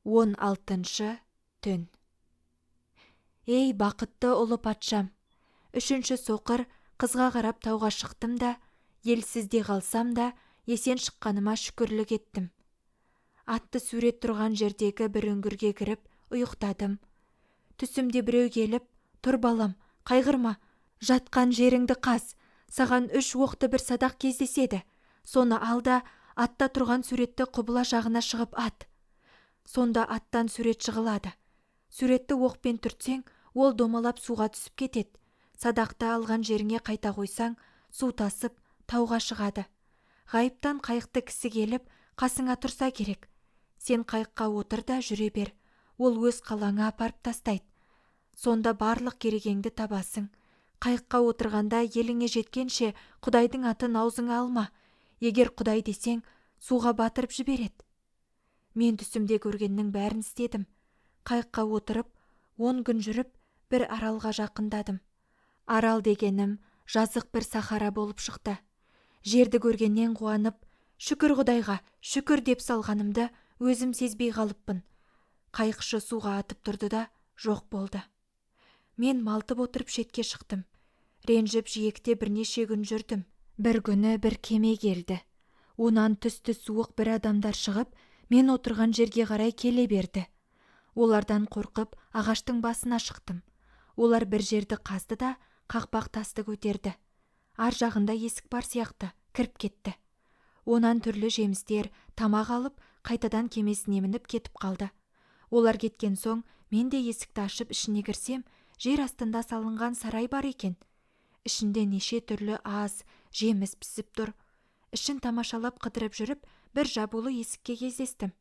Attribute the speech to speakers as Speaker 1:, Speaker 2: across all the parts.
Speaker 1: 16-түн Ей, бақытты ұлы патшам, үшінші соқыр қызға қарап тауға шықтым да, елсізде қалсам да, есен шыққаныма шүкірлік еттім. Атты сурет тұрған жердегі бір үңгірге кіріп, ұйықтадым. Түсімде біреу келіп: "Тұр, балам, қайғырма, жатқан жеріңді қаз, саған үш оқты бір садақ кездеседі, соны ал да, атта тұрған суретті құбыла жағына шығып ат. Сонда аттан сурет жығылады, суретті оқпен түртсең, ол домалап суға түсіп кетеді, садақты алған жеріңе қайта қойсаң, су тасып, тауға шығады, Ғайыптан қайықты кісі келіп, қасыңа тұрса керек, сен қайыққа отыр да жүре бер, ол өз қалаңа апарып тастайды, сонда барлық керегіңді табасың, қайыққа отырғанда еліңе жеткенше құдайдың атын аузыңа алма, егер құдай десең, суға батырып жібереді. Мен түсімде көргеннің бәрін істедім, Қайыққа отырып, 10 күн жүріп, бір аралға жақындадым. Арал дегенім жазық бір сахара болып шықты. Жерді көргеннен қуанып: "Шүкір құдайға, шүкір!" деп салғанымды өзім сезбей қалыппын. Қайықшы суға атып тұрды да, жоқ болды. Мен малтып отырып шетке шықтым. Ренжіп жиекте бірнеше күн жүрдім. Бір күні бір кеме келді. Онан түсті суық бір адамдар шығып, мен отырған жерге қарай келе берді. Олардан қорқып ағаштың басына шықтым. Олар бір жерді қазды да, қақпақ тасты көтерді. Ар жағында есік бар сияқты, кіріп кетті. Онан түрлі жемістер, тамақ алып, қайтадан кемесіне мініп кетіп қалды. Олар кеткен соң мен де есікті ашып ішіне кірсем, жер астында салынған сарай бар екен. Ішінде неше түрлі ас, жеміс пісіп тұр. Ішін тамашалап қыдырып жүріп, бір жабулы есікке кездестім.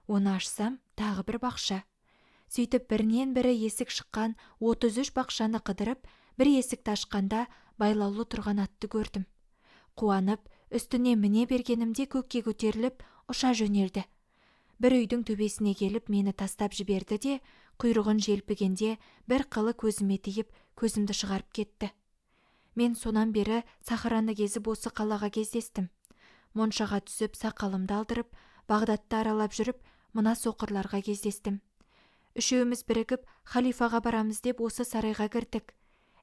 Speaker 1: Оны ашсам, тағы бір бақша. Сөйтіп бірінен–бірі есік шыққан 33 бақшаны қыдырып, бір есікті ашқанда байлаулы тұрған атты көрдім. Қуанып, үстіне міне бергенімде көкке көтеріліп, ұша жөнелді. Бір үйдің төбесіне келіп мені тастап жіберді де, құйрығын желпігенде бір қылы көзіме тиіп, көзімді шығарып кетті. Мен сонан бері сахараны кезіп осы қалаға кездестім. Моншаға түсіп, сақалымды алдырып, Бағдатты аралап жүріп, мына соқырларға кездестім. Үшеуміз бірігіп халифаға барамыз деп осы сарайға кірдік.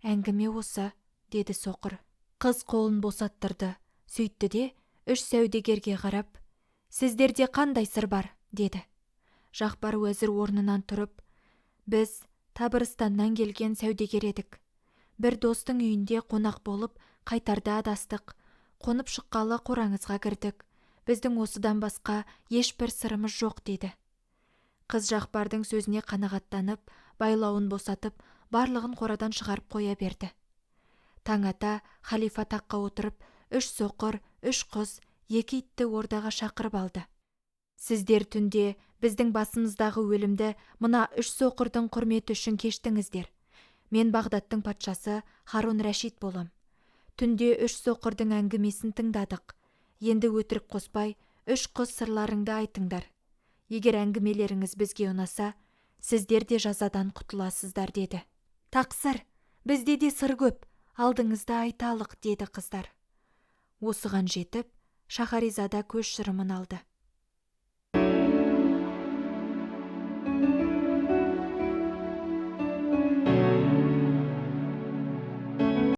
Speaker 1: Әңгіме осы, – деді соқыр. Қыз қолын босаттырды, сөйтті де үш сәудегерге қарап: «Сіздерде қандай сыр бар?» – деді. Жақпар уәзір орнынан тұрып: «Біз Табырыстаннан келген сәудегер едік. Бір достың үйінде қонақ болып, қайтарда адастық, қонып шыққалы қораңызға кірдік. Біздің осыдан басқа ешбір сырымыз жоқ», – деді. Қыз Жақпардың сөзіне қанағаттанып, байлауын босатып, барлығын қорадан шығарып қоя берді. Таң ата халифа таққа отырып, үш соқыр, үш құс, екі итті ордаға шақырып алды. «Сіздер түнде біздің басымыздағы өлімді мына үш соқырдың құрметі үшін кештіңіздер. Мен Бағдаттың патшасы Һарон Рәшит болам. Түнде үш соқырдың әңгімесін тыңдадық. Енді өтірік қоспай, үш құс сырларыңды айтыңдар. Егер әңгімелеріңіз бізге ұнаса, сіздер де жазадан құтыласыздар», – деді. «Тақсыр, бізде де сыр көп, алдыңызда айталық», – деді қыздар. Осыған жетіп, Шаһаризада көз шырымын алды.